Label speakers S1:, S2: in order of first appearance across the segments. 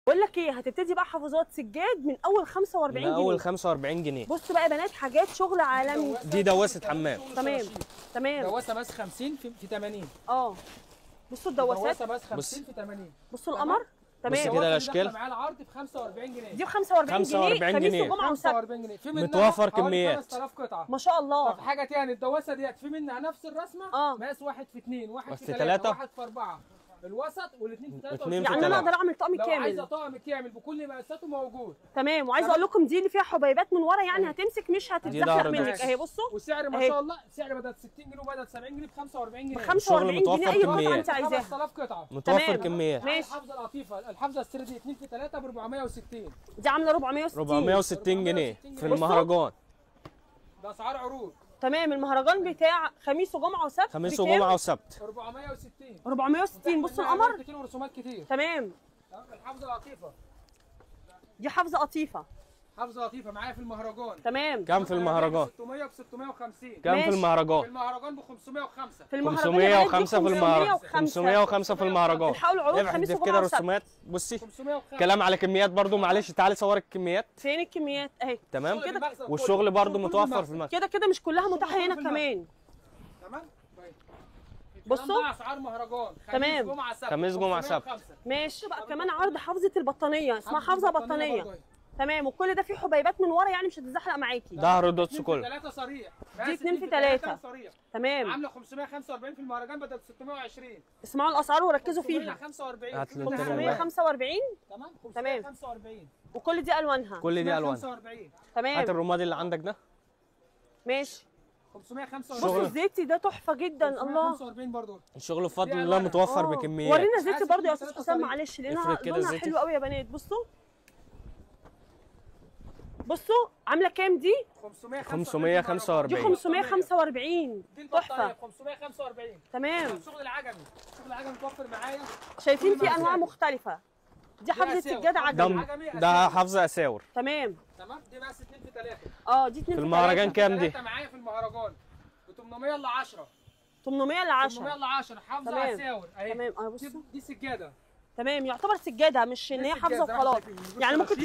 S1: بقول لك ايه، هتبتدي بقى حافظات سجاد من اول 45 جنيه.
S2: من اول 45 جنيه.
S1: بصوا بقى يا بنات، حاجات شغل عالمي.
S2: دي دواسه حمام.
S1: تمام تمام.
S3: دواسه بس 50 في 80.
S1: بصوا الدواسات،
S3: دواسه بس 50 في 80.
S1: بصوا القمر. تمام.
S2: بص كده الاشكال.
S3: معايا العرض ب 45 جنيه.
S1: دي ب 45 جنيه، خميس وجمعه وسبت.
S3: 45 جنيه في منها
S2: متوفر كميات
S3: 5000 قطعه
S1: ما شاء الله.
S3: طب حاجة ثانية، الدواسه ديت في منها نفس الرسمة، مقاس 1 في 2، 1 في 3، 1 في 4، الوسط والاثنين في 3.
S1: يعني انا اقدر اعمل طقم كامل.
S3: لو عايزه طقم كامل بكل مقاساته موجود.
S1: تمام. وعايزه اقول لكم دي اللي فيها حبيبات من ورا، يعني هتمسك مش هتتزحلق منك اهي. بصوا،
S3: وسعر ما شاء الله، سعر بدل 60 جنيه وبدل 70 جنيه ب 45 جنيه.
S1: ب 45 جنيه اي قطعه انت عايزاها.
S3: 5000 قطعه
S2: متوفر كميات.
S1: ماشي.
S3: الحافظة القطيفه، الحافظة السر دي 2 في 3 ب 460.
S1: دي عامله 460.
S2: 460 جنيه في المهرجان.
S3: ده اسعار عروض.
S1: تمام. المهرجان بتاع خميس وجمعه وسبت.
S2: خميس وجمعه وسبت
S3: 460.
S1: 460. بصوا القمر
S3: كتير ورسومات كتير.
S1: تمام.
S3: الحافظة القطيفه
S1: دي حافظه قطيفة.
S3: حافظه قطيفة معايا في المهرجان.
S1: تمام.
S2: كام في المهرجان؟
S3: 600 ب 650.
S2: كام في المهرجان؟
S3: في المهرجان ب 505.
S1: في المهرجان
S2: 505 في المهرجان. 505 في المهرجان.
S1: الحقوا العروض خميس وجمعه
S2: كده
S1: وسبت.
S2: رسومات. بصي كلام على كميات برضو، معلش تعالي صور الكميات.
S1: فين الكميات؟ اهي.
S2: تمام. والشغل برضو متوفر في المخزن.
S1: كده كده مش كلها متاحة هنا كمان.
S3: تمام.
S1: بصوا
S3: اسعار مهرجان.
S1: تمام.
S2: خميس جمعه سبت.
S1: ماشي بقى. كمان عرض حافظه البطانيه، اسمها حافظه بطانيه. تمام. وكل ده فيه حبيبات من ورا، يعني مش هتتزحلق معاكي.
S2: ظهر دوتس كله.
S3: 3 صريح.
S1: دي 2 في 3. تمام.
S3: عامله 545 في المهرجان بدل 620.
S1: اسمعوا الاسعار وركزوا فيها.
S3: 545.
S1: 545.
S3: تمام. 545.
S1: وكل دي الوانها.
S2: كل دي الوانها.
S3: 545.
S1: تمام.
S2: هات الرمادي اللي عندك ده.
S1: ماشي.
S3: 545.
S1: بصوا الزيتي ده تحفة جدا. الله.
S3: 545 برضه.
S2: الشغل بفضل الله متوفر بكميات.
S1: ورينا زيتي برضه يا استاذ حسام، معلش لانها لونها حلو قوي يا بنات. بصوا بصوا عامله كام دي؟
S2: 545.
S1: دي 545. تحفة.
S3: 545.
S1: تمام.
S3: الشغل العجمي، الشغل العجمي متوفر معايا.
S1: شايفين في انواع مختلفة. دي حافظه سجادة عجمي.
S2: ده حافظه اساور.
S1: تمام.
S3: تمام. دي بس 2 في 3.
S1: دي 2 في 3.
S2: في المهرجان كام دي؟
S3: معايا في المهرجان ب 800 ل 10.
S1: 800 ل 10.
S3: 800 ل 10 حافظه اساور اهي.
S1: تمام. بصوا
S3: دي سجادة.
S1: تمام. يعتبر سجادة، مش ان هي حافظه وخلاص. يعني ممكن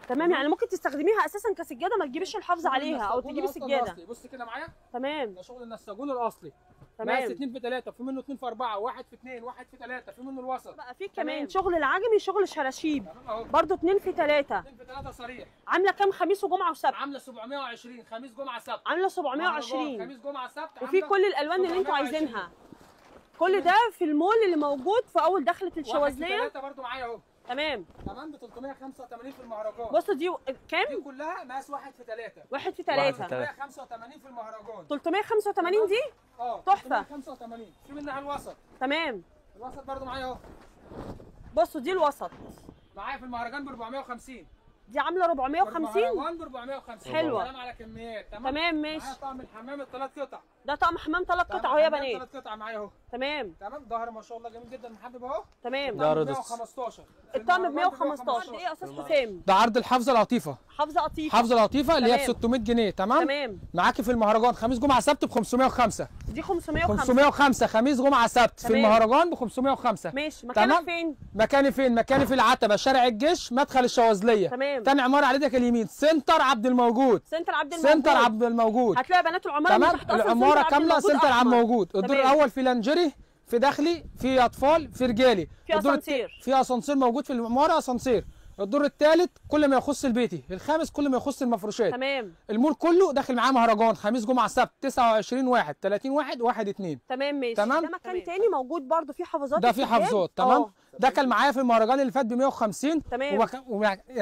S1: تمام. يعني ممكن تستخدميها اساسا كسجاده، ما تجيبيش الحافظة عليها او تجيبي سجادة.
S3: بص كده معايا.
S1: تمام.
S3: ده شغل النساجون الاصلي.
S1: تمام.
S3: مقاس 2 في 3، في منه 2 في 4، 1 في 2، 1 في 3، في منه الوسط.
S1: بقى في كمان شغل العجمي، شغل شراشيب برضه 2 في 3.
S3: 2 في 3 صريح.
S1: عامله كام خميس وجمعه وسبت؟
S3: عامله 720 خميس جمعه سبت.
S1: عامله 720
S3: خميس جمعه سبت.
S1: وفي كل الالوان اللي انتوا عايزينها. كل ده في المول اللي موجود في اول دخله الشواذليه.
S3: 1 في 3 برضه معايا اهو.
S1: تمام.
S3: تمام. ب 385 في المهرجان.
S1: بصوا دي كام؟
S3: دي كلها مقاس 1 في 3.
S1: 1 في 3.
S3: 385 في المهرجان.
S1: 385 دي؟ تحفة.
S3: 385 في منها الوسط.
S1: تمام.
S3: الوسط برضه معايا اهو.
S1: بصوا دي الوسط.
S3: معايا في المهرجان ب 450.
S1: دي عامله 450.
S3: المهرجان ب 450.
S1: حلوة.
S3: كلام على كميات. تمام.
S1: تمام ماشي.
S3: معايا طقم الحمام الثلاث قطع.
S1: ده طقم حمام ثلاث قطع اهو يا بنات.
S3: ثلاث قطع معايا اهو.
S1: تمام.
S3: تمام. ظهر ما شاء الله جميل جدا محبب اهو.
S1: تمام.
S2: ده
S3: 115.
S1: الطقم ب 115. ايه يا استاذ حسام؟
S3: ده عرض الحافظة القطيفه.
S1: حافظه قطيفة.
S3: حافظه القطيفه اللي هي ب 600 جنيه. تمام.
S1: تمام.
S3: معاكي في المهرجان خميس جمعه سبت ب 505.
S1: دي 505.
S3: 505 خميس جمعه سبت. في المهرجان ب 505.
S1: ماشي. مكانك فين؟
S3: مكاني فين؟ مكاني في العتبة، شارع الجيش، مدخل الشواذليه.
S1: تمام.
S3: تاني عمارة على ايدك اليمين، سنتر عبد الموجود.
S1: سنتر عبد الموجود.
S3: سنتر عبد الموجود.
S1: هتلاقي بنات العمارة
S3: تمام.
S1: تحت اصلا.
S3: العمارة كاملة سنتر عبد الموجود. الدور الاول في لانجيري، في داخلي، في اطفال، في رجالي.
S1: في اسانسير.
S3: في اسانسير موجود في العمارة، اسانسير. الدور الثالث كل ما يخص البيتي، الخامس كل ما يخص المفروشات.
S1: تمام.
S3: المول كله داخل معاه مهرجان خميس جمعه سبت 29 1 30 1 1 2.
S1: تمام ماشي.
S3: تمام.
S1: ده مكان تاني موجود برده فيه حافظات.
S3: ده فيه حافظات. تمام. ده كان معايا في المهرجان اللي فات ب 150.
S1: تمام.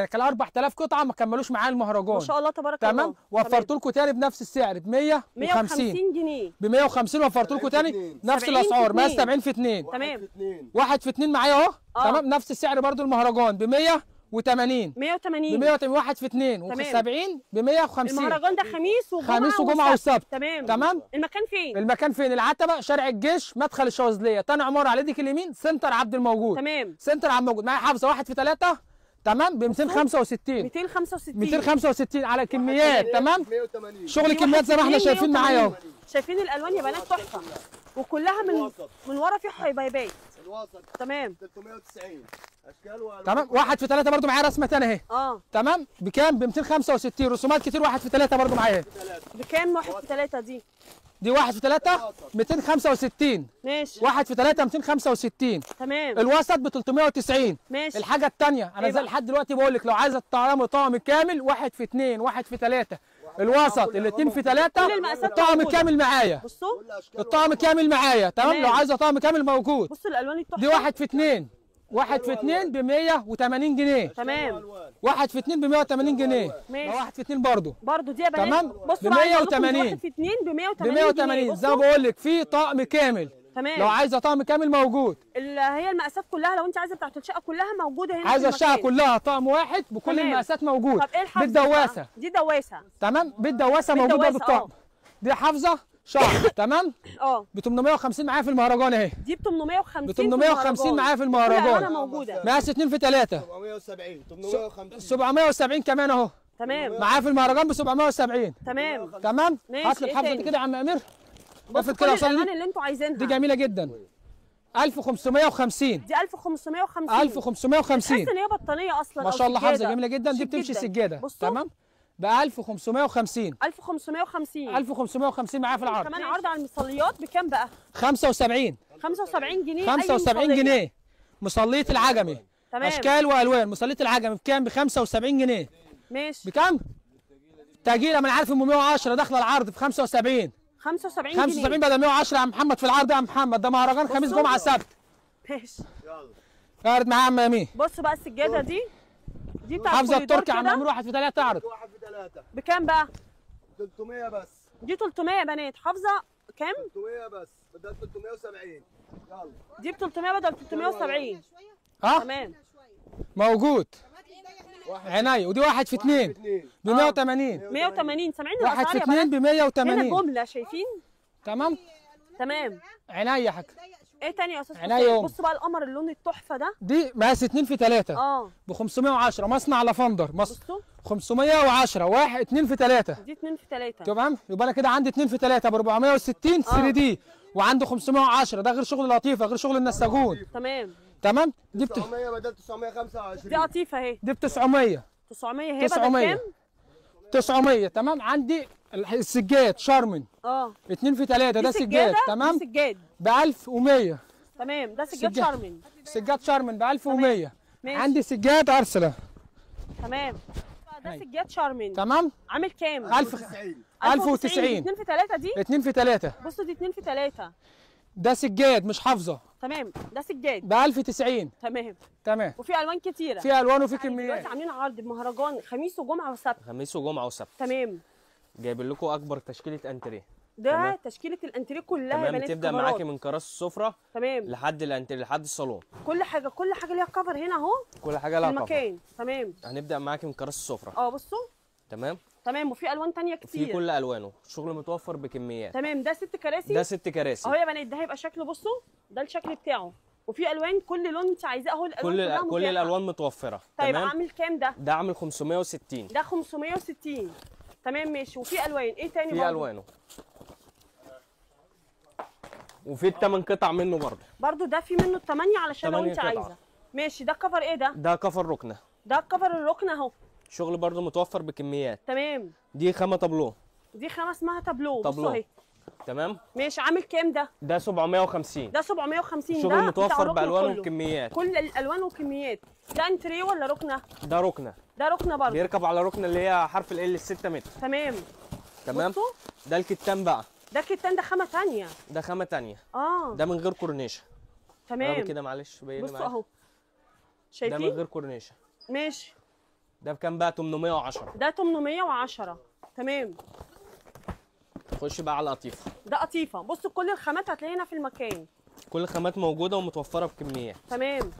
S3: كان 4000 قطعه ما كملوش معايا المهرجان.
S1: ما شاء الله تبارك الله.
S3: تمام. وفرت لكم تاني بنفس السعر ب 150
S1: جنيه.
S3: ب 150 وفرت لكم تاني نفس الاسعار. مقاس 70 في 2.
S1: تمام.
S3: 1 في 2 معايا اهو. تمام. نفس السعر برده المهرجان ب 180.
S1: 180.
S3: ب 180 1 في 2 و70 ب 150.
S1: المهرجان ده خميس وجمعه.
S3: خميس وجمعه وسبت.
S1: تمام.
S3: تمام.
S1: المكان فين؟
S3: المكان فين؟ العتبة، شارع الجيش، مدخل الشواذليه، تاني عمارة على ايدك اليمين، سنتر عبد الموجود.
S1: تمام.
S3: سنتر عبد الموجود. معايا حافظه 1 في 3. تمام. ب 265.
S1: 265.
S3: 265 على كميات. تمام.
S4: 180.
S3: شغل كميات زي ما احنا شايفين معايا اهو.
S1: شايفين الالوان يا بنات تحفة، وكلها من ورا في حبيبات.
S4: الوسط
S1: تمام
S4: 390 اشكال والوان.
S3: تمام. 1 في 3 برضو معايا رسمه ثانية اهي. تمام. بكام؟ ب 265. رسومات كتير. 1 في 3 برضو معايا.
S1: بكام 1 في 3 دي؟
S3: دي 1 في 3 265.
S1: ماشي.
S3: 1 في 3 265.
S1: تمام.
S3: الوسط ب 390.
S1: ماشي.
S3: الحاجة الثانية انا زي لحد دلوقتي بقول لك لو عايزه الطعام طعم كامل 1 في 2 1 في 3 الوسط الاثنين في 3 الطعم كامل معايا.
S1: بصوا
S3: الطعم كامل معايا. تمام. لو عايزه طعم كامل موجود.
S1: بصوا الالوان التحفة
S3: دي. 1 في 2 1 في 2 ب 180 جنيه.
S1: تمام.
S3: 1 في 2 ب 180 جنيه.
S1: ماشي.
S3: 1 في 2 برضه
S1: دي يا بنات.
S3: تمام.
S1: بصوا
S3: ب 180.
S1: 1 في 2 ب 180
S3: ب 180 زي ما بقول لك في طقم كامل.
S1: تمام.
S3: لو عايزه طقم كامل موجود.
S1: اللي هي المقاسات كلها لو انت عايزه بتاعت الشقة كلها موجودة هنا.
S3: عايزه الشقة كلها طقم واحد بكل المقاسات موجود.
S1: طب ايه الحافظة؟
S3: بالدواسه.
S1: دي دواسه.
S3: تمام. بالدواسه موجودة بالطقم. دي حافظه شعر. تمام. ب 850 معايا في المهرجان اهي.
S1: دي ب 850.
S3: ب 850 معايا في المهرجان.
S1: موجودة.
S3: مقاس 2 في 3.
S4: 770. 850.
S3: 770 كمان اهو.
S1: تمام.
S3: معايا في المهرجان ب 770.
S1: تمام.
S3: تمام. هات لي الحافظة دي كده يا عم امير.
S1: بصوا كل الالوان اللي انتوا عايزينها.
S3: دي جميلة جدا. 1550.
S1: دي 1550.
S3: 1550.
S1: تحس ان هي بطانيه اصلا.
S3: ما شاء الله حافظه جميلة جدا. دي بتمشي سجادة. تمام. ب 1550.
S1: 1550.
S3: 1550 معايا في العرض.
S1: كمان عرض على المصليات بكام بقى؟
S3: 75.
S1: 75 جنيه.
S3: 75 جنيه مصليه العجمي.
S1: تمام.
S3: اشكال والوان. مصليه العجمي بكام؟ ب 75 جنيه.
S1: ماشي.
S3: بكام؟ تأجيله ما انا عارف ام 110 داخله العرض ب 75.
S1: 75 جنيه.
S3: 75 بدل 110 يا محمد في العرض يا محمد. ده مهرجان خميس جمعه سبت.
S1: ماشي.
S3: يلا اعرض معايا يا عم امين.
S1: بصوا بقى السجادة دي بتاعت
S3: حافظه التركي يا عم امير. 1 في 3 اعرض.
S4: 1 في 3
S1: بكام بقى؟
S4: 300 بس.
S1: دي 300 يا بنات. حافظه كام؟
S4: 300 بس بدل 370. يلا
S1: دي ب 300 بدل 370. تمام.
S3: موجود. عينيا. ودي 1 في 2 ب 180.
S1: 180. سامعين
S3: 1 في 2 ب 180.
S1: هنا جملة شايفين؟
S3: تمام.
S1: تمام.
S3: عينيا يا حاج.
S1: ايه تاني يا استاذ حسين؟ بصوا بقى القمر اللون التحفة ده.
S3: دي مقاس 2 في 3 ب 510. مصنع لافندر مصر. 510. 1 2 في 3.
S1: دي 2 في 3.
S3: تمام. يبقى انا كده عندي 2 في 3 ب 460 3 دي، وعنده 510. ده غير شغل لطيفة، غير شغل النساجون.
S1: تمام.
S3: تمام. دي
S4: 900 بدل 925.
S1: دي قطيفة اهي.
S3: دي ب 900.
S1: 900 هي بدل كام؟
S3: 900. تمام. عندي السجاد شارمن. 2 في 3 ده سجاد. تمام.
S1: سجاد
S3: ب 1100.
S1: تمام. ده سجاد شارمن.
S3: سجاد شارمن ب 1100. عندي سجاد ارسله.
S1: تمام. ده سجاد شارمن.
S3: تمام.
S1: عامل كام؟
S3: 1090. 1090.
S1: 2 في 3 دي؟
S3: 2 في 3.
S1: بصوا دي 2 في 3.
S3: ده سجاد مش حافظه.
S1: تمام. ده سجاد
S3: ب 1090.
S1: تمام.
S3: تمام.
S1: وفي الوان كتيرة.
S3: في الوان وفي كميات.
S1: دلوقتي عاملين عرض بمهرجان خميس وجمعه وسبت.
S2: خميس وجمعه وسبت.
S1: تمام.
S2: جايبين لكم اكبر تشكيله انتريه.
S1: ده
S2: تمام.
S1: تشكيله الانتريه كلها يا
S2: تمام.
S1: بنات.
S2: تبدا معاكي من كراسي السفرة.
S1: تمام.
S2: لحد الانتريه لحد الصالون.
S1: كل حاجة كل حاجة ليها cover هنا اهو.
S2: كل حاجة لها cover
S1: المكان. تمام.
S2: هنبدا معاكي من كراسي السفرة.
S1: بصوا.
S2: تمام.
S1: تمام. وفي الوان ثانية كتير.
S2: في كل الوانه. شغل متوفر بكميات.
S1: تمام. ده 6 كراسي.
S2: ده 6 كراسي
S1: اهو يا بنات. ده هيبقى شكله. بصوا ده الشكل بتاعه. وفي الوان كل لون انت عايزاه اهو. الالوان
S2: كل الالوان متوفرة.
S1: طيب عامل كام ده؟
S2: ده عامل 560.
S1: ده 560. تمام ماشي. وفي الوان ايه تاني
S2: برضه؟ في الوانه. وفي 8 قطع منه برضه.
S1: ده في منه 8 علشان لو انت عايزه. ماشي. ده cover ايه ده؟
S2: ده cover ركنه.
S1: ده cover الركنه اهو.
S2: شغل برضه متوفر بكميات.
S1: تمام.
S2: دي خامة تابلو.
S1: دي خامة اسمها تابلو. بصوا اهي.
S2: تمام
S1: ماشي. عامل كام ده؟
S2: ده 750.
S1: ده 750.
S2: شغل متوفر بالوانه وكميات.
S1: كل الالوان وكميات. ده انتريه ولا ركنه؟
S2: ده ركنه.
S1: ده ركنه برضه.
S2: بيركب على ركنه اللي هي حرف ال 6 متر.
S1: تمام.
S2: تمام. ده الكتان بقى.
S1: ده كتان. ده خامة ثانية.
S2: ده خامة ثانية. ده من غير كورنيشه.
S1: تمام
S2: كده معلش بين
S1: بصوا اهو. شايفين؟
S2: ده من غير كورنيشه.
S1: ماشي.
S2: ده بكام بقى؟ 810.
S1: ده 810. تمام.
S2: خش بقى على قطيفة.
S1: ده قطيفة. بصوا كل الخامات هتلاقيها هنا في المكان.
S2: كل الخامات موجودة ومتوفره بكميات.
S1: تمام.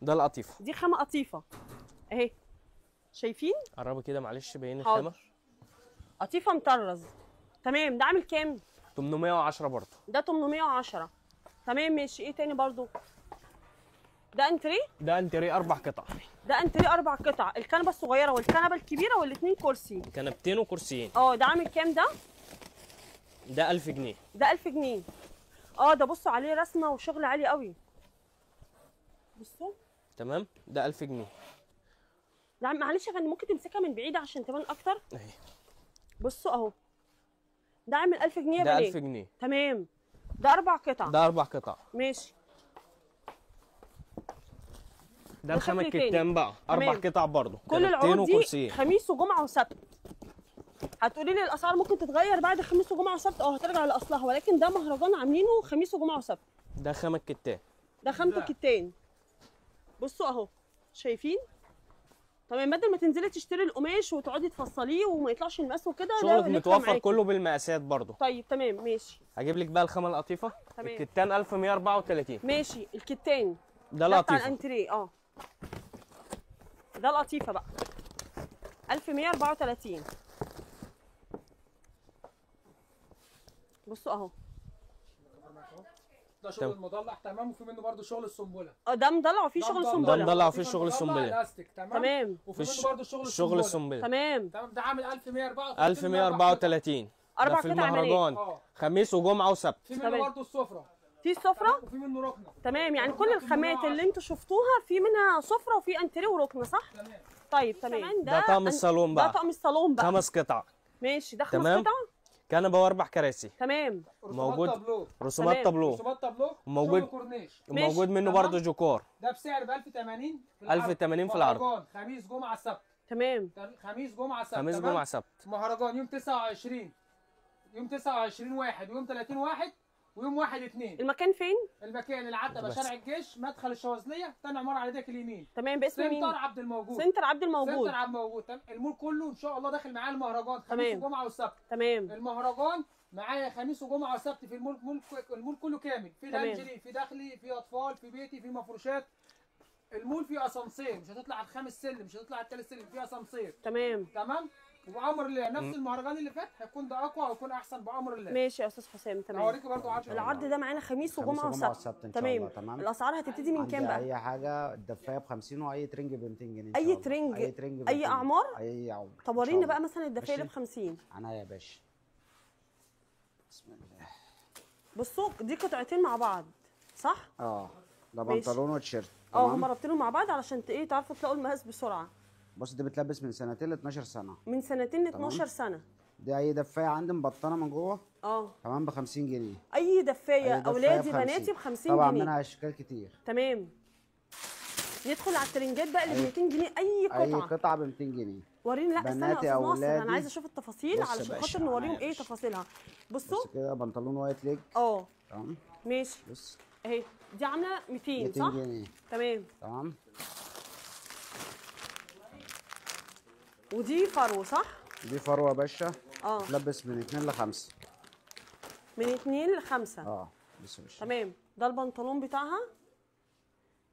S2: ده القطيفه.
S1: دي خامة قطيفة اهي. شايفين؟
S2: قربي كده معلش بين الخامة.
S1: قطيفة مطرز. تمام. ده عامل كام؟
S2: 810 برضه.
S1: ده 810. تمام ماشي. ايه تاني برضه؟ ده انتريه؟
S2: ده انتريه 4 قطع.
S1: ده انتريه 4 قطع، الكنبة الصغيرة والكنبه الكبيرة والاثنين كرسي.
S2: كنبتين وكرسيين.
S1: ده عامل كام ده؟
S2: ده 1000 جنيه.
S1: ده 1000 جنيه. ده بصوا عليه رسمه وشغل عالي قوي. بصوا
S2: تمام، ده 1000 جنيه.
S1: لا معلش يا فندم، ممكن تمسكها من بعيد عشان تبان اكتر.
S2: اهي
S1: بصوا اهو، ده عامل 1000 جنيه يا
S2: ده
S1: بنات.
S2: 1000 جنيه.
S1: تمام، ده 4 قطع.
S2: ده 4 قطع.
S1: ماشي.
S2: ده الخامة
S1: شكل تاني.
S2: الكتان بقى، 4 قطع برضه.
S1: كل العروض دي خميس وجمعه وسبت. هتقولي لي الاسعار ممكن تتغير بعد خميس وجمعه وسبت، هترجع لاصلها، ولكن ده مهرجان عاملينه خميس وجمعه وسبت.
S2: ده خامة الكتان.
S1: ده خامة الكتان. بصوا اهو، شايفين؟ تمام، بدل ما تنزلي تشتري القماش وتقعدي تفصليه وما يطلعش المقاس وكده،
S2: شغلك متوفر كله بالمقاسات برضه.
S1: طيب تمام ماشي.
S2: هجيب لك بقى الخامة القطيفه.
S1: تمام.
S2: الكتان 1134.
S1: ماشي، الكتان
S2: ده القطيفه
S1: بتاع الانتريه. ده القطيفه بقى 1134. بصوا اهو،
S3: ده شغل المضلع. تمام، وفي منه برده شغل السنبله.
S1: ده مضلع وفي شغل سنبله.
S2: ده مضلع وفي شغل السنبله.
S1: تمام،
S3: وفي منه برده شغل السنبله.
S1: تمام
S3: تمام. ده عامل 1134.
S2: 1134
S1: 4
S2: ده في المهرجان، خميس وجمعه وسبت.
S3: في منه برده السفرة.
S1: في سفره
S3: وفي منه ركنه.
S1: تمام، يعني كل الخامات اللي انتوا شفتوها في منها سفره وفي انتريه وركنه، صح؟
S3: تمام.
S1: طيب تمام.
S2: ده طقم الصالون بقى.
S1: ده طقم الصالون بقى
S2: 5 قطع.
S1: ماشي، ده 5 قطع.
S2: كنبة و4 كراسي.
S1: تمام.
S2: موجود رسومات تابلو.
S3: رسومات تابلو.
S2: موجود
S3: كورنيش.
S2: موجود منه برده جوكار.
S3: ده بسعر ب 1080 في العرض.
S2: 1080 في العرض.
S3: خميس جمعه سبت.
S1: تمام.
S3: خميس جمعه سبت.
S2: خميس جمعه سبت.
S3: مهرجان يوم 29، يوم 29 1، ويوم 30 1، ويوم 1 2.
S1: المكان فين؟
S3: المكان العتبة، شارع الجيش، مدخل الشواذليه، تاني عمارة على ايدك اليمين.
S1: تمام. باسم مين؟
S3: سنتر عبد الموجود.
S1: سنتر عبد الموجود.
S3: سنتر عبد الموجود. تمام. المول كله ان شاء الله داخل معاه المهرجان خميس وجمعه وسبت.
S1: تمام.
S3: المهرجان معايا خميس وجمعه وسبت في المول، المول كله كامل، في لانجري، في داخلي، في اطفال، في بيتي، في مفروشات. المول فيه اسانسير، مش هتطلع على الخامس سلم، مش هتطلع على الثالث سلم، فيه اسانسير.
S1: تمام
S3: تمام. وبامر الله نفس المهرجان اللي فات هيكون ده اقوى ويكون احسن بامر الله.
S1: ماشي يا استاذ حسام. تمام.
S3: هوريكم برضو عرض.
S1: العرض ده معانا خميس وجمعه وسبت. تمام. تمام. الاسعار هتبتدي من كام بقى؟
S5: اي حاجة الدفايه ب 50 واي ترنج ب 200 جنيه.
S1: اي ترنج،
S5: اي ترنج،
S1: اي اعمار،
S5: اي عمر.
S1: طب ورينا بقى مثلا الدفايه اللي ب 50.
S5: انا يا باشا بسم الله.
S1: بصوا دي قطعتين مع بعض صح؟
S5: ده بنطلون وتيشيرت.
S1: هم رابطينهم مع بعض علشان ايه تعرفوا تلاقوا المقاس بسرعة.
S5: بص دي بتلبس من سنتين ل 12 سنة.
S1: من سنتين ل 12 سنة.
S5: دي اي دفايه عندي مبطنه من جوه. تمام، ب 50 جنيه.
S1: اي دفايه، اولادي بناتي ب 50 جنيه.
S5: طبعا منها اشكال كتير.
S1: تمام. ندخل على الترنجات بقى اللي ب 200 جنيه. اي قطعه،
S5: اي قطعه ب 200 جنيه.
S1: وريني. لا استنى يا استاذ ناصر، انا عايزه اشوف التفاصيل علشان خاطر نوريهم ايه تفاصيلها. بصوا
S5: بص كده، بنطلون wide leg. تمام
S1: ماشي.
S5: بص
S1: اهي دي عامله 200 صح؟
S5: 200 جنيه.
S1: تمام
S5: تمام.
S1: ودي فروه صح؟
S5: دي فروه يا باشا. تلبس من 2 ل 5.
S1: من 2 ل 5.
S5: بص يا باشا.
S1: تمام. ده البنطلون بتاعها.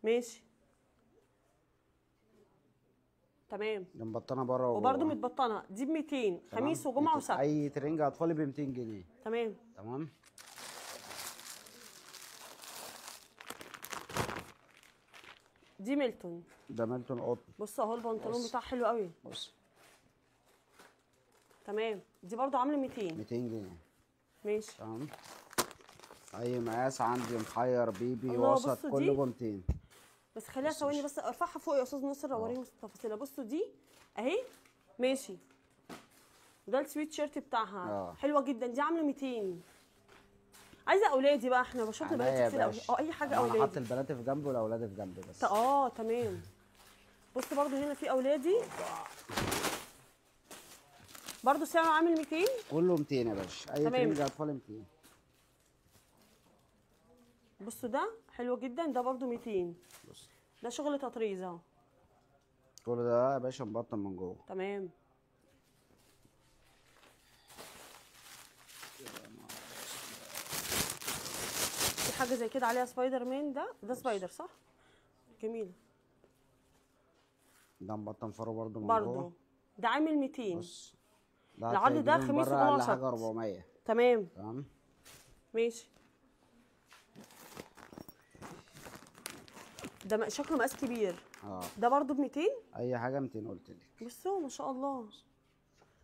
S1: ماشي تمام.
S5: دي مبطنه بره وجوه.
S1: وبرده متبطنه. دي ب 200 خميس وجمعه وسبت.
S5: اي ترنج اطفالي ب 200 جنيه.
S1: تمام
S5: تمام.
S1: دي ميلتون.
S5: ده ميلتون قطن.
S1: بصوا اهو البنطلون بتاعه حلو قوي.
S5: بص
S1: تمام. دي برضو عامله 200. 200
S5: جنيه.
S1: ماشي
S5: تمام. اي مقاس عندي، محير، بيبي، وسط، كله ب 200.
S1: بس خليها ثواني بس ارفعها فوق يا استاذ ناصر اوريهم التفاصيل. بصوا دي اهي. ماشي. ده السويت شيرت بتاعها. حلوة جدا. دي عامله 200. عايزه اولادي بقى، احنا بشوفنا بنات كتير قوي. اي حاجة اولادي.
S5: انا حاطط البنات في جنب والاولاد في جنب بس.
S1: تمام. بص برضو هنا في اولادي برضو سعره عامل 200.
S5: كله 200 يا باشا. اي ترنج اطفال 200.
S1: بصوا ده حلو جدا، ده برضو 200.
S5: بص
S1: ده شغل تطريز اهو.
S5: كل ده يا باشا مبطن من جوه.
S1: تمام. في حاجة زي كده عليها سبايدر مان. ده سبايدر صح؟ جميل.
S5: ده مبطن فرو برضو من جوه.
S1: ده عامل 200.
S5: بص
S1: العرض ده خميس وجمعه وسبت.
S5: حاجة 400.
S1: تمام
S5: تمام
S1: ماشي. ده شكله مقاس كبير. ده برضو ب 200.
S5: اي حاجة 200 قلت لك.
S1: بصوا ما شاء الله،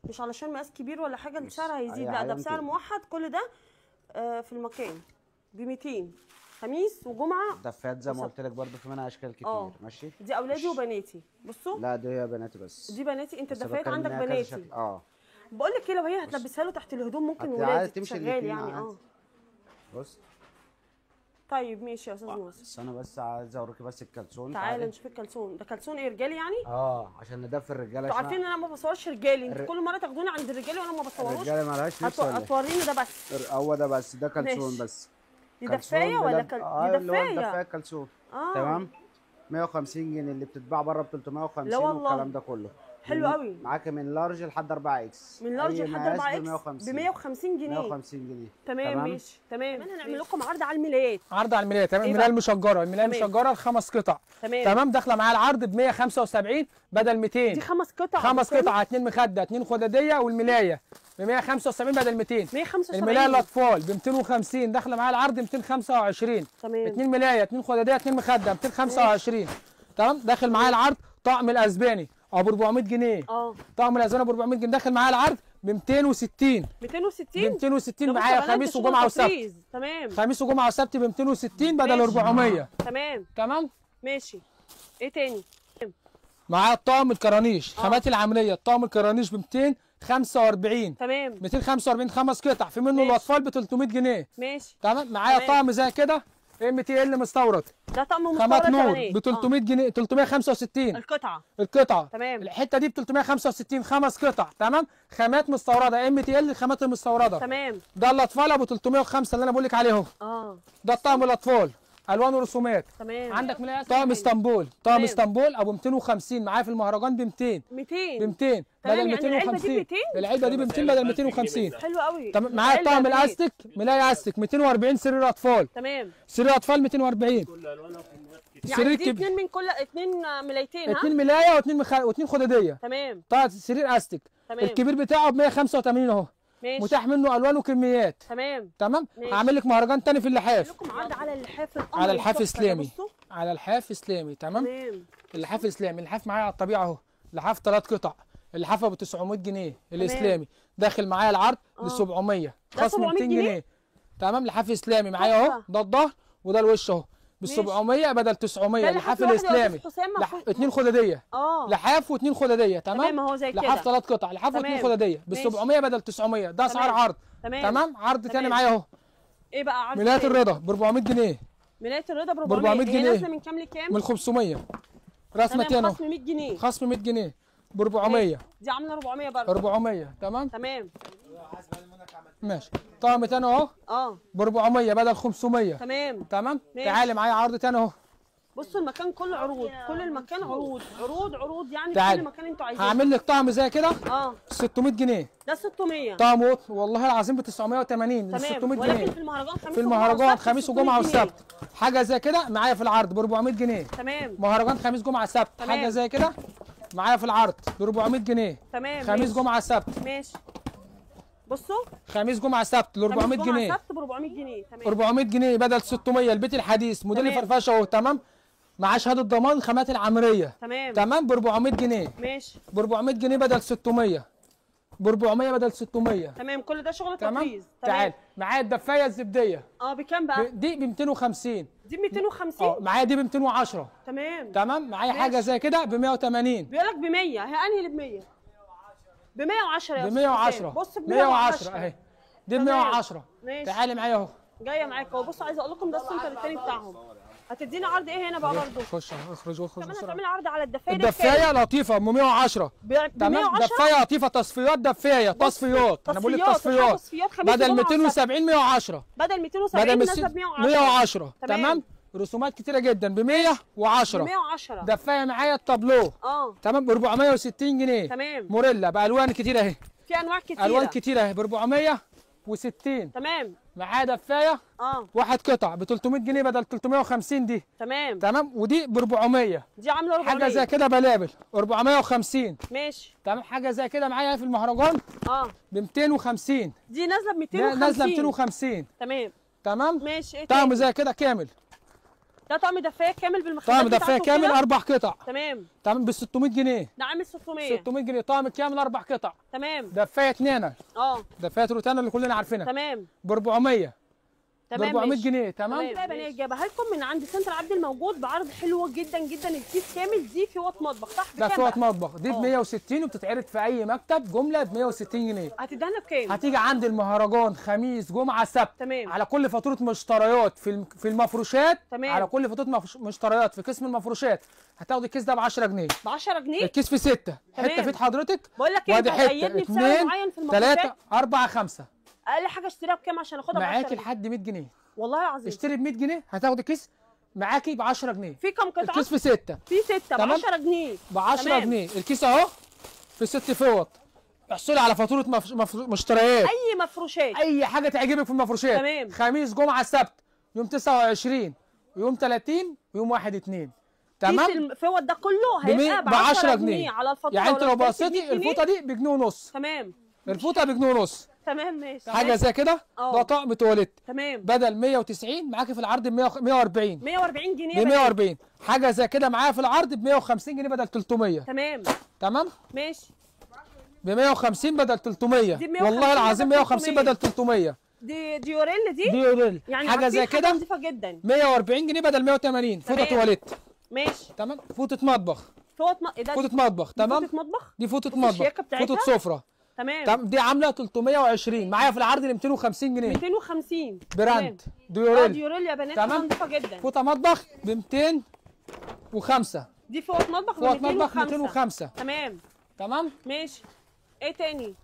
S1: مش علشان مقاس كبير ولا حاجة السعر هيزيد، لا ده بسعر موحد كل ده في المكان. ب 200، خميس وجمعه.
S5: دفايات زي ما قلت لك برده في منها اشكال كتير. ماشي،
S1: دي اولادي وبناتي. بصوا،
S5: لا دي هي بناتي بس،
S1: دي بناتي. انت الدفايات عندك بناتي. بقول لك ايه، لو هي هتلبسها له تحت الهدوم ممكن ولادي شغال يعني.
S5: بص.
S1: طيب ماشي يا استاذ ناصر،
S5: بس انا بس عايز اوريكي بس الكلسون.
S1: تعالى نشوف الكلسون ده. كلسون ايه، رجالي يعني؟
S5: عشان ندفي الرجالة.
S1: انتوا عارفين ان انا ما بصورش رجالي، انتوا كل مرة تاخدوني عند الرجالي وانا ما بصوروش.
S5: الرجالة مالهاش نفس ولا
S1: هتوريني ده بس؟
S5: هو ده بس، ده كلسون بس.
S1: دي دفايه ولا دي دفايه؟
S5: دفايه كلسون. تمام، 150 جنيه اللي بتتباع بره ب 350 والكلام ده كله.
S1: حلو قوي.
S5: معاك من large لحد 4 X،
S1: من large لحد 4 X ب 150 جنيه.
S5: 150 جنيه.
S1: تمام ماشي. تمام، هنعمل لكم عرض على الملايات.
S3: عرض على الملايات. تمام، الملايه المشجره، الملايه المشجره الخمس قطع. تمام، داخله معايا العرض ب 175 بدل 200.
S1: دي خمس قطع.
S3: خمس قطع، 2 مخده، 2 خداديه، والملايه ب 175 بدل 200.
S1: 175.
S3: الملايه الاطفال ب 250، داخله معايا العرض 225.
S1: تمام،
S3: 2 ملايه، 2 خداديه، 2 مخده، 225. تمام، داخل معايا العرض طقم الاسباني ابو 400 جنيه. طقم الاسباني ابو 400 جنيه داخل معايا العرض ب 260.
S1: 260
S3: ب 260 معايا خميس وجمعه وسبت.
S1: تمام،
S3: خميس وجمعه وسبت ب 260 بدل 400.
S1: تمام.
S3: تمام
S1: ماشي. ايه تاني؟
S3: معايا الطقم الكرانيش، خامات العملية، الطقم الكرانيش ب 245.
S1: تمام،
S3: 245 خمس قطع، في منه الاطفال ب 300 جنيه.
S1: ماشي.
S3: تمام، معايا طقم زي كده MTL مستورد.
S1: ده طقم مستورد،
S3: خامات نور ب 300 جنيه، 365
S1: القطعة.
S3: القطعة.
S1: تمام،
S3: الحتة دي ب 365 خمس قطع. تمام، خامات مستورده MTL، الخامات المستورده.
S1: تمام،
S3: ده الاطفال ابو 305 اللي انا بقول لك عليه اهو. ده الطقم الاطفال، الوان ورسومات.
S1: تمام.
S3: عندك ملاية طقم اسطنبول، طقم اسطنبول ابو 250 معايا في المهرجان ب 200.
S1: 200
S3: ب 200 بدل 250. العلبة دي ب 200 بدل 250.
S1: حلو قوي.
S3: تمام، معايا طقم الاستيك، ملاية استيك 240، سرير اطفال.
S1: تمام،
S3: سرير اطفال 240.
S1: يعني دي اثنين من كل اثنين ملايتين. ها،
S3: اثنين ملايه واثنين خداديه.
S1: تمام.
S3: طبعا سرير استيك.
S1: تمام.
S3: الكبير بتاعه ب 185 اهو.
S1: ماشي.
S3: متاح منه الوان وكميات.
S1: تمام.
S3: تمام، هعمل لك مهرجان تاني في اللحاف.
S1: لكم عرض على اللحاف،
S3: على اللحاف اسلامي. على اللحاف اسلامي. تمام. اللحاف اسلامي، اللحاف معايا على الطبيعة اهو، لحاف 3 قطع، اللحاف ابو 900 جنيه الاسلامي، داخل معايا العرض ل 700، خصم 200 جنيه. تمام، لحاف اسلامي معايا اهو، ده الظهر وده الوش اهو، ب 700 بدل 900. لحاف الاسلامي 2 خداديه. لحاف واثنين خداديه. تمام،
S1: اهو زي كده،
S3: لحاف 3 قطع، لحاف واثنين خداديه ب 700 بدل 900. ده اسعار عرض. تمام، عرض تاني معايا اهو.
S1: ايه بقى عرض؟
S3: ملايه الرضا ب 400 جنيه.
S1: ملايه الرضا ب 400 جنيه. نازله من كام لكام؟
S3: من 500. رسمه تاني
S1: خصم 100 جنيه.
S3: خصم 100 جنيه ب 400.
S1: دي عامله 400 برضه.
S3: 400. تمام.
S1: تمام
S3: ماشي. طقم تاني اهو ب 400 بدل 500.
S1: تمام.
S3: تمام، تعالي معايا عرض تاني اهو.
S1: بصوا المكان كله عروض، كل المكان عروض عروض عروض، يعني كل مكان انتوا عايزينه.
S3: هعمل لك طقم زي كده 600 جنيه.
S1: ده 600.
S3: طقم قطن والله العظيم ب 980. 600 جنيه.
S1: ولكن في المهرجان خميس،
S3: في المهرجان خميس وجمعه وسبت. حاجة زي كده معايا في العرض ب 400 جنيه.
S1: تمام.
S3: مهرجان خميس جمعه سبت. حاجة زي كده معايا في العرض ب 400 جنيه.
S1: تمام.
S3: خميس جمعه سبت.
S1: ماشي. بصوا،
S3: خميس جمعه سبت ل 400 جنيه.
S1: خميس جمعه سبت ب 400 جنيه. تمام.
S3: 400 جنيه بدل 600. البيت الحديث موديل فرفشه اهو. تمام، معاه شهادة ضمان، خامات العمرية.
S1: تمام.
S3: تمام، ب 400 جنيه.
S1: ماشي.
S3: ب 400 جنيه بدل 600. ب 400 بدل 600.
S1: تمام، كل ده شغل تطريز.
S3: تعال معايا الدفايه الزبديه.
S1: بكام بقى؟
S3: دي ب 250.
S1: دي ب 250.
S3: معايا دي ب 210.
S1: تمام.
S3: تمام، معايا حاجة زي كده ب 180.
S1: بيقول لك ب 100. هي انهي اللي ب 100؟ ب 110 يا
S3: ب 110.
S1: بص ب 110
S3: اهي، دي ب 110. تعالي معايا اهو،
S1: جاية معاك اهو. بصوا عايزه اقول لكم ده السنتر الثاني بتاعهم. هتدينا عرض ايه هنا بقى برضه؟
S3: خش اخرج اخرج
S1: كمان. هتعملي عرض على الدفايه.
S3: الدفايه لطيفة ب 110. تمام، دفايه لطيفة، تصفيات، دفايه تصفيات. انا بقول لك تصفيات بدل 270 110.
S1: بدل 270 نازله ب
S3: 110. تمام، رسومات كتيرة جدا ب 110.
S1: 110.
S3: دفايه معايا التابلو. تمام، ب 460 جنيه.
S1: تمام.
S3: موريلا بالوان كتيرة اهي،
S1: في انواع كتيرة،
S3: الوان كتيرة اهي ب 460.
S1: تمام.
S3: معاه دفايه واحد قطع ب 300 جنيه بدل 350 دي.
S1: تمام.
S3: تمام، ودي ب 400.
S1: دي عامله 400.
S3: حاجة زي كده بلابل 450.
S1: ماشي.
S3: تمام، حاجة زي كده معايا في المهرجان ب 250.
S1: دي نازله ب 250.
S3: نازله 250.
S1: تمام.
S3: تمام
S1: ماشي. ايه
S3: طقم زي كده كامل،
S1: ده طقم دفايه كامل بالمخدات،
S3: طقم دفايه كامل 4 قطع.
S1: تمام.
S3: تمام ب 600 جنيه.
S1: ده عامل 600.
S3: 600 جنيه طقم كامل 4 قطع.
S1: تمام.
S3: دفايه اتنينه، دفايه روتانا اللي كلنا عارفينها.
S1: تمام.
S3: ب 400.
S5: ب
S3: 400 جنيه. تمام.
S1: يا بنات جايبها لكم من عند سنتر عبد الموجود بعرض حلو جدا جدا. الكيس كامل دي فوط مطبخ صح؟
S3: ده فوط مطبخ دي ب 160 وبتتعرض في اي مكتب جملة ب 160 جنيه.
S1: هتديها لنا بكام؟
S3: هتيجي عند المهرجان خميس جمعه سبت.
S1: تمام.
S3: على كل فاتورة مشتريات في المفروشات.
S1: تمام.
S3: على كل فاتورة مشتريات في قسم المفروشات هتاخد الكيس ده ب 10 جنيه.
S1: ب 10 جنيه؟
S3: الكيس في 6 حتة في حضرتك.
S1: بقول لك ايه، انت هتقيدني بسعر معين في المفروشات؟
S3: 3 4 5
S1: اقل حاجة اشتريها بكام عشان اخدها ب 10
S3: معاكي لحد 100 جنيه.
S1: والله العظيم
S3: اشتري ب 100 جنيه هتاخد الكيس معاكي ب 10 جنيه.
S1: في كام قطعه؟
S3: الكيس في 6.
S1: في 6 ب 10 جنيه.
S3: ب 10 جنيه الكيس اهو في 6 فوط. احصلي على فاتورة مشتريات
S1: اي مفروشات،
S3: اي حاجة تعجبك في المفروشات.
S1: تمام.
S3: خميس جمعه سبت يوم 29 ويوم 30 ويوم 1 2. تمام.
S1: كيس الفوط ده كله هيبقى ب 10 جنيه على الفاتورة.
S3: يعني انت لو بصيتي الفوطه دي بجنيه ونص.
S1: تمام.
S3: الفوطه بجنيه ونص.
S1: تمام ماشي.
S3: حاجة زي كده. ده طقم تواليت.
S1: تمام.
S3: بدل 190 معاكي في العرض ب 140.
S1: 140 جنيه.
S3: ب 140. حاجة زي كده معايا في العرض ب 150 جنيه بدل 300.
S1: تمام.
S3: تمام
S1: ماشي.
S3: ب 150 بدل 300. والله العظيم 150 بدل 300.
S1: دي ديوريل، دي
S3: ديوريل
S1: يعني
S3: حاجة زي كده
S1: نظيفة جدا.
S3: 140 جنيه بدل 180. فوطه تواليت.
S1: ماشي.
S3: تمام. فوطه مطبخ.
S1: فوطه
S3: مطبخ. تمام.
S1: فوطه مطبخ
S3: دي فوطه مطبخ. فوطه سفره.
S1: تمام.
S3: دي عامله 320 معايا في العرض ل 250 جنيه.
S1: 250
S3: brand ديوريل.
S1: ديوريل يا بنات نظيفة جدا.
S3: فوطه مطبخ ب 205.
S1: دي فوط مطبخ ب 205. تمام.
S3: تمام
S1: ماشي. ايه تاني؟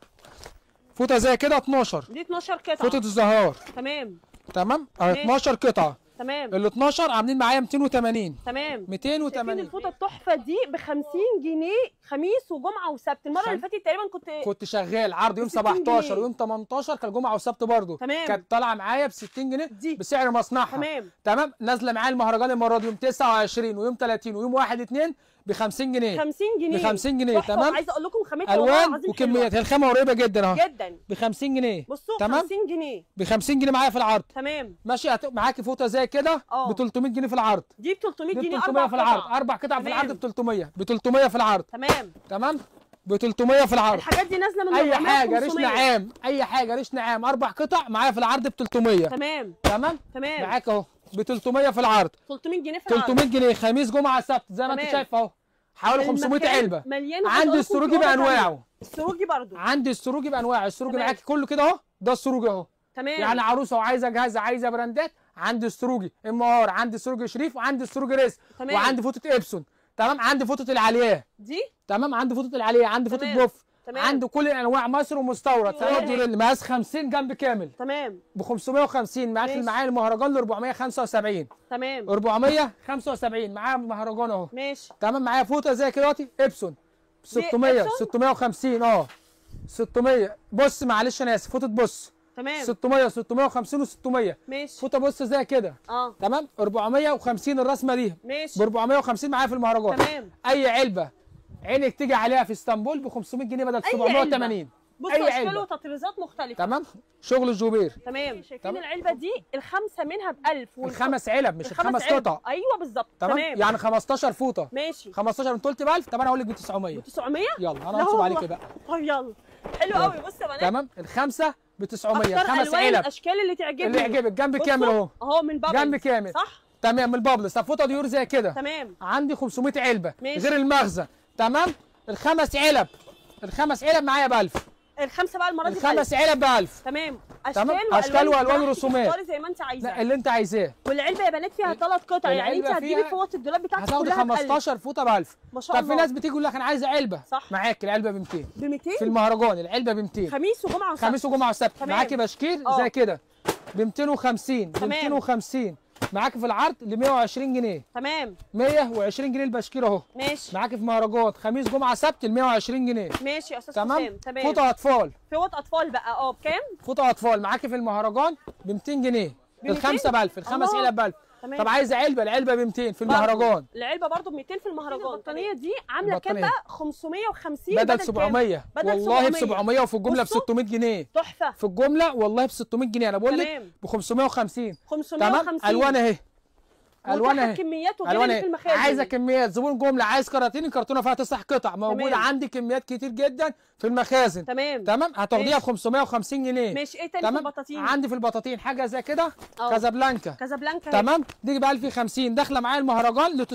S3: فوطه زي كده 12.
S1: دي 12 قطعه.
S3: فوطه الزهار.
S1: تمام.
S3: تمام 12 قطعه.
S1: تمام.
S3: ال 12 عاملين معايا 280.
S1: تمام.
S3: 280.
S1: الفوطه التحفة دي ب 50 جنيه خميس وجمعه وسبت. المرة اللي فاتت تقريبا كنت
S3: شغال عرض يوم 17 ويوم 18 كان جمعه وسبت برضه.
S1: تمام.
S3: كانت طالعه معايا ب 60 جنيه
S1: دي
S3: بسعر مصنعها.
S1: تمام.
S3: تمام. نازله معايا المهرجان المرة دي يوم 29 ويوم 30 ويوم 1 2 ب 50 جنيه.
S1: 50 جنيه.
S3: ب 50 جنيه. تمام.
S1: عايزه اقول لكم خامتها
S3: الوان وكميات، هي الخامة قريبه جدا اهو
S1: جدا.
S3: ب 50 جنيه.
S1: بصوا 50 جنيه.
S3: ب 50 جنيه معايا في العرض.
S1: تمام
S3: ماشي. معاكي فوطه زي كده ب 300 جنيه في العرض.
S1: دي ب 300 جنيه.
S3: 300 في العرض. اربع قطع في العرض ب 300. ب 300 في العرض.
S1: تمام.
S3: تمام. ب 300 في العرض.
S1: الحاجات دي نازله من
S3: اي حاجة ريش نعام، اي حاجة ريش نعام اربع قطع معايا في العرض ب 300.
S1: تمام.
S3: تمام.
S1: تمام
S3: معاك اهو ب 300 في العرض.
S1: 300 جنيه في العرض.
S3: 300 جنيه خميس جمعه سبت زي ما انت شايفه اهو. حوالي 500 علبة
S1: مليان.
S3: عندي السروجي بانواعه.
S1: السروجي برضو
S3: عندي السروجي بانواعه. السروجي معاكي كله كده اهو. ده السروجي اهو.
S1: تمام.
S3: يعني عروسه وعايزه جهاز، عايزه براندات، عندي السروجي MR، عندي السروجي شريف، وعندي السروجي رزق، وعندي فوطه ابسون. تمام. عندي فوطه العلياه
S1: دي.
S3: تمام. عندي فوطه العلياه، عندي فوطه بوف.
S1: تمام.
S3: عنده كل الانواع مصر ومستورد. تمام. مقاس 50 جنب كامل.
S1: تمام.
S3: ب 550 معاك معايا المهرجان ل 475.
S1: تمام.
S3: 475 معايا المهرجان اهو.
S1: ماشي.
S3: تمام. معايا فوطه زي كده دلوقتي ابسون 600 650 600. بص معلش انا اسف، فوطه بص.
S1: تمام.
S3: 600 650 و600.
S1: ماشي.
S3: فوطه بص زي كده. تمام. 450 الرسمة دي.
S1: ماشي.
S3: ب 450 معايا في المهرجان.
S1: تمام.
S3: اي علبة عينك تيجي عليها في اسطنبول ب 500 جنيه بدل 780.
S1: بصوا اشكال وتطريزات مختلفة.
S3: تمام. شغل الجوبير.
S1: تمام. شايفين العلبة دي الخمسة منها ب 1000.
S3: الخمس علب مش الخمس قطع.
S1: ايوه بالظبط.
S3: تمام. يعني 15 فوطه.
S1: ماشي.
S3: 15 انت قلت ب 1000. طب انا هقول لك ب 900.
S1: ب 900؟
S3: يلا انا هنصب عليك بقى.
S1: طب يلا حلو قوي. بصوا يا بنات.
S3: تمام. الخمسة ب 900. خمس علب.
S1: الاشكال اللي تعجبني.
S3: اللي يعجبك. جنب كامل اهو.
S1: اهو من بابلز.
S3: جنب كامل.
S1: صح؟
S3: تمام. من بابلز. طب فوطه ديور زي كده.
S1: تمام.
S3: عندي 500 علبة.
S1: ماشي.
S3: غير المخزن. تمام. الخمس علب، الخمس علب معايا ب 1000.
S1: الخمسة بقى المرة دي
S3: الخمس علب ب 1000.
S1: تمام.
S3: اشكال والوان ورسومات.
S1: اختاري زي ما انت عايزه.
S3: اللي انت عايزاه.
S1: والعلبه يا بنات فيها 3 قطع، يعني انت هتجيبي فوط الدولاب بتاعتك
S3: هتاخدي
S1: كلها
S3: 15 فوطه ب 1000.
S1: ما شاء الله.
S3: طب في ناس بتيجي تقول لك انا عايزه علبة.
S1: صح.
S3: معاك العلبة ب 200.
S1: ب 200
S3: في المهرجان العلبة ب 200.
S1: خميس وجمعه وسبت.
S3: خميس وجمعه وسبت. معاكي بشكير زي كده ب 250. ب 250 معاك في العرض ل 120 جنيه.
S1: تمام.
S3: 120 جنيه البشكير اهو.
S1: ماشي.
S3: معاك في مهرجان خميس جمعه سبت ل 120 جنيه.
S1: ماشي يا استاذ.
S3: تمام.
S1: تمام.
S3: فوطه اطفال.
S1: فوط اطفال بقى بكام؟
S3: فوطه اطفال معاك في المهرجان ب 200 جنيه. الخمسة ب 1000، الخمس علب ب 1000.
S1: تمام.
S3: طب عايزه علبة، العلبة ب 200 في المهرجان.
S1: العلبة برضه ب 200 في المهرجان. البطانيه دي عامله كام بقى؟ 550
S3: بدل 700.
S1: بدل
S3: والله ب 700، وفي الجملة ب 600 جنيه.
S1: تحفة.
S3: في الجملة والله ب 600 جنيه. انا بقول لك ب 550.
S1: 550.
S3: تمام. الوان اهي. الوان اهي،
S1: كميات وغير في المخازن.
S3: عايزه كميات، زبون جملة عايز كراتين، الكرتونه فيها 9 قطع موجودة عندي، كميات كتير جدا في المخازن. تمام تمام. هتاخديها ب 550 جنيه.
S1: ماشي. ايه تاني في البطاطين؟
S3: عندي في البطاطين حاجة زي كده، كازابلانكا.
S1: كازابلانكا
S3: تمام، دي ب 1050 داخله معايا المهرجان ل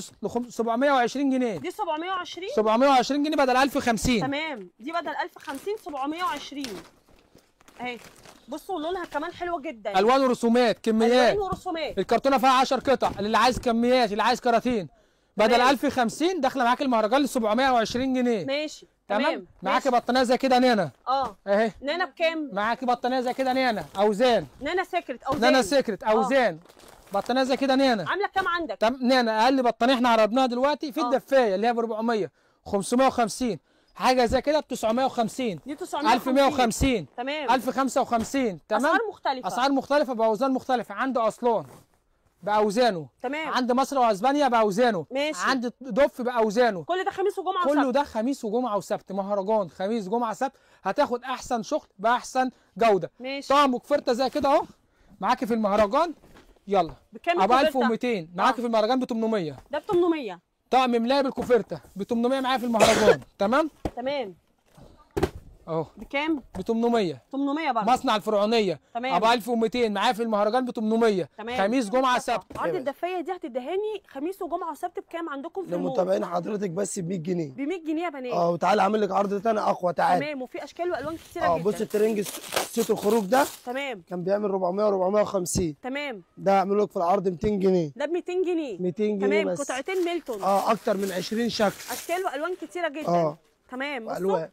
S3: 720 جنيه.
S1: دي 720؟
S3: 720 جنيه بدل 1050.
S1: تمام، دي بدل 1050 720 اهي. بصوا لونها كمان حلوة جدا،
S3: الوان ورسومات، كميات،
S1: الوان ورسومات.
S3: الكرتونه فيها 10 قطع، اللي عايز كميات، اللي عايز كراتين، بدل 1050 داخله معاك المهرجان ل 720 جنيه.
S1: ماشي
S3: تمام. معاكي بطانيه زي كده نانا. اهي
S1: نانا بكام؟
S3: معاكي بطانيه زي كده نانا اوزان،
S1: نانا سيكريت اوزان،
S3: نانا سيكريت اوزان. بطانيه زي كده نانا
S1: عامله كام عندك؟
S3: نانا اقل بطانيه احنا عرضناها دلوقتي في الدفايه اللي هي ب 400، 550، حاجة زي كده ب 950،
S1: دي 950،
S3: 1150،
S1: تمام،
S3: 1055. تمام،
S1: اسعار مختلفة،
S3: اسعار مختلفة باوزان مختلفة. عند اصلان باوزانه،
S1: تمام،
S3: عند مصر واسبانيا باوزانه،
S1: ماشي،
S3: عند دف باوزانه.
S1: كل ده خميس وجمعه وسبت،
S3: كله ده خميس وجمعه وسبت، مهرجان خميس جمعه سبت، هتاخد احسن شغل باحسن جوده.
S1: ماشي.
S3: طعم وكفرته زي كده اهو معاكي في المهرجان. يلا
S1: بكام؟
S3: ابو 1200 معاكي في المهرجان ب 800.
S1: ده ب 800.
S3: طقم ملايه بالكوفرته ب 800 معايا في المهرجان. تمام
S1: تمام
S3: اهو.
S1: بكام؟
S3: ب 800.
S1: 800 برضه.
S3: مصنع الفرعونية.
S1: تمام.
S3: ابو 1200 معايا في المهرجان ب 800.
S1: تمام.
S3: خميس جمعه سبت.
S1: عرض الدفايه دي هتدهاني خميس وجمعه وسبت بكام عندكم في المول؟
S4: لمتابعين حضرتك بس ب 100 جنيه.
S1: ب 100 جنيه يا بنات.
S4: وتعالى اعمل لك عرض تاني اقوى. تعالى.
S1: تمام، وفي اشكال والوان كتيرة جدا.
S4: بص الترنج set الخروج ده.
S1: تمام.
S4: كان بيعمل 400 و450.
S1: تمام.
S4: ده اعمل لك في العرض 200 جنيه.
S1: ده ب 200 جنيه.
S4: 200 جنيه.
S1: تمام
S4: بس.
S1: قطعتين ميلتون.
S4: اكتر من 20 شكل.
S1: اشكال والوان كتيرة جدا. تمام.
S4: الوان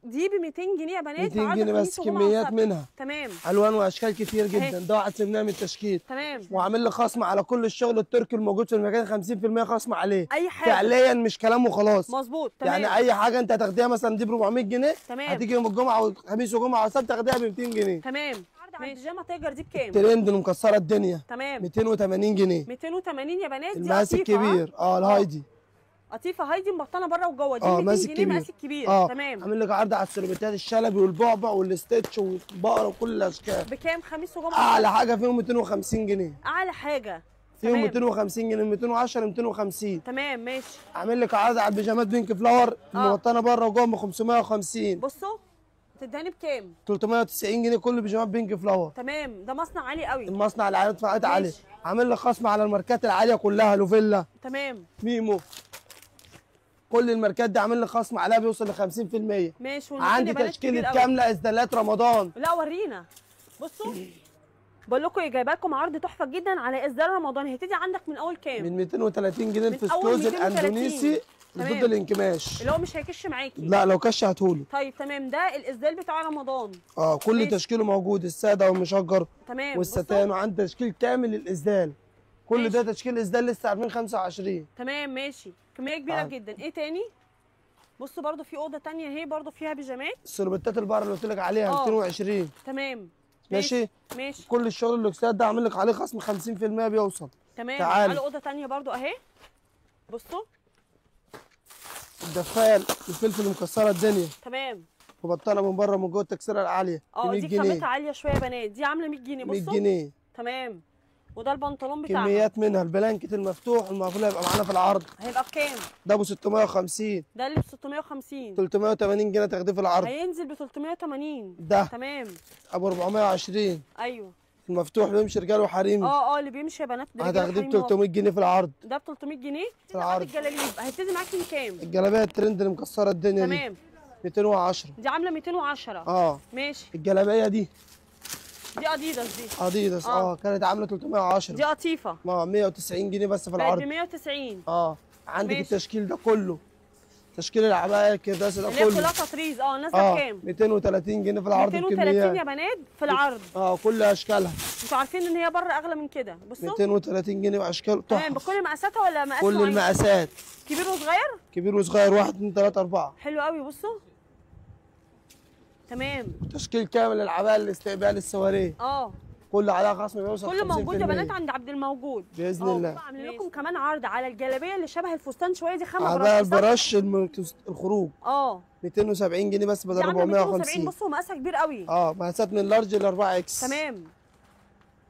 S1: دي ب 200 جنيه يا بنات.
S4: 200 جنيه بس، كميات منها.
S1: تمام.
S4: الوان واشكال كتير جدا. ده واحد سيبناه من التشكيل.
S1: تمام.
S4: وعامل لي خصم على كل الشغل التركي الموجود في المكان 50% خصم عليه.
S1: اي حاجة
S4: فعليا، مش كلام وخلاص.
S1: مظبوط. تمام.
S4: يعني اي حاجة انت هتاخديها مثلا دي ب 400 جنيه.
S1: تمام.
S4: هتيجي يوم الجمعة والخميس وجمعه وسبت تاخديها ب 200 جنيه.
S1: تمام. عرض على البيجامه تايجر دي بكام؟
S4: ترند اللي مكسرة الدنيا.
S1: تمام.
S4: 280 جنيه.
S1: 280 يا بنات. دي
S4: المقاس الكبير. الهايدي.
S1: قطيفة هايدي مبطنه بره وجوه. دي 200 جنيه مقاس الكبير. تمام.
S4: عامل لك عرض على السيربتات الشلبي والبعبع والستيتش والبقرة وكل الاشكال.
S1: بكام خميس وجمعه؟
S4: اعلى حاجة فيهم 250 جنيه.
S1: اعلى حاجة
S4: فيهم 250 جنيه، 210، 250.
S1: تمام ماشي.
S4: عامل لك عرض على البيجامات Pink Flower المبطنه بره وجوه ب 550.
S1: بصوا تدهني بكام؟
S4: 390 جنيه كل بيجامات Pink Flower.
S1: تمام. ده مصنع عالي قوي.
S4: المصنع العالي دفعات عالية. عامل لك خصم على الماركات العالية كلها، لوفيلا.
S1: تمام.
S4: ميمو، كل الماركات دي عامل لي خصم عليها بيوصل ل 50%.
S1: ماشي.
S4: عندي تشكيله كاملة اسدالات رمضان.
S1: لا ورينا. بصوا بقول لكم جايبه لكم عرض تحفة جدا على اسدال رمضان. هتدي عندك من اول كام؟
S4: من 230 جنيه الفسكوز الاندونيسي ضد الانكماش،
S1: اللي هو مش هيكش معاكي.
S4: لا لو كش هاتهولي.
S1: طيب تمام. ده الاسدال بتاع رمضان.
S4: كل
S1: ماشي.
S4: تشكيله موجود، السادة والمشجر.
S1: تمام.
S4: والستان، وعندي تشكيل كامل للاسدال. كل ماشي. ده تشكيل اسدال لسه 2025.
S1: تمام ماشي. كمية كبيرة جدا. ايه تاني؟ بصوا برده في اوضة ثانية اهي برده فيها بيجامات.
S4: السربتات البقرة اللي قلت لك عليها 220.
S1: تمام
S4: ماشي
S1: ماشي.
S4: كل الشغل اللوكسات ده عامل لك عليه خصم 50% بيوصل.
S1: تمام. تعالوا اوضة ثانية برده اهي. بصوا
S4: الدفايه الفلفل مكسرة الدنيا.
S1: تمام.
S4: مبطنه من بره من جوه التكسيره العالية.
S1: دي خامتها عالية شوية يا بنات. دي عامله 100 جنيه. بصوا
S4: 100 جنيه.
S1: تمام. وده البنطلون بتاعنا.
S4: كميات منها. ال blanket المفتوح والمقفول هيبقى معانا في العرض.
S1: هيبقى بكام؟
S4: ده ابو 650.
S1: ده اللي ب 650.
S4: 380 جنيه تاخديه في العرض.
S1: هينزل ب 380.
S4: ده
S1: تمام.
S4: ابو 420.
S1: ايوه.
S4: المفتوح بيمشي رجال وحريمي.
S1: اللي بيمشي يا بنات
S4: هتاخديه ب 300 جنيه في العرض.
S1: ده ب 300 جنيه
S4: في العرض.
S1: الجلاليب هيبتدي معاكي من كام؟
S4: الجلابية الترند اللي مكسرة الدنيا دي.
S1: تمام.
S4: 210.
S1: دي عامله 210. ماشي.
S4: الجلابية دي
S1: اديداس. دي
S4: اديداس. كانت عامله 310.
S1: دي قطيفة.
S4: 190 جنيه بس في العرض.
S1: ب 190.
S4: عندك
S1: ماشي.
S4: التشكيل ده كله، تشكيل العباية الكرداسه ده كله
S1: اللي كلها تطريز. نازله بكام؟
S4: 230 جنيه في العرض.
S1: 230 يا بنات في العرض.
S4: كل اشكالها.
S1: انتوا عارفين ان هي بره اغلى من كده. بصوا
S4: 230 جنيه واشكال تحفة.
S1: تمام. بكل مقاساتها ولا مقاس
S4: كل المقاسات؟
S1: كبير وصغير؟
S4: كبير وصغير، 1 2 3 4.
S1: حلو قوي. بصوا تمام.
S4: تشكيل كامل للعبايه الاستقبال السواريه. كل عليها خصم بيوصل
S1: كله موجود يا بنات عند عبد الموجود
S4: باذن الله.
S1: عاملين لكم كمان عرض على الجلابية اللي شبه الفستان شوية، دي خامة
S4: عباية البرش الخروج 270 جنيه بس بدل 450.
S1: بصوا مقاسها كبير قوي.
S4: مقاسات من large ل 4 X.
S1: تمام.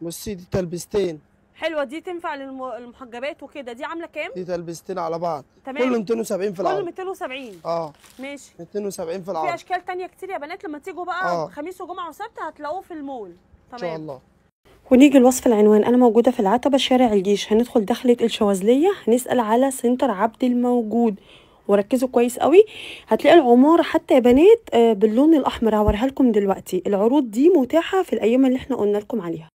S4: بصي دي تلبستين.
S1: حلوة دي، تنفع للمحجبات وكده. دي عامله كام؟
S4: دي تلبستين على بعض.
S1: تمام.
S4: كله 270 في العرض.
S1: كله 270. ماشي.
S4: 270 في العرض.
S1: في اشكال ثانية كتير يا بنات، لما تيجوا بقى خميس وجمعه وسبت هتلاقوه في المول. تمام.
S4: ان شاء الله.
S1: ونيجي لوصف العنوان. انا موجودة في العتبة شارع الجيش، هندخل دخله الشواذليه، هنسال على سنتر عبد الموجود، وركزوا كويس قوي. هتلاقي العمارة حتى يا بنات باللون الاحمر، هوريها لكم دلوقتي. العروض دي متاحة في الايام اللي احنا قلنا لكم عليها.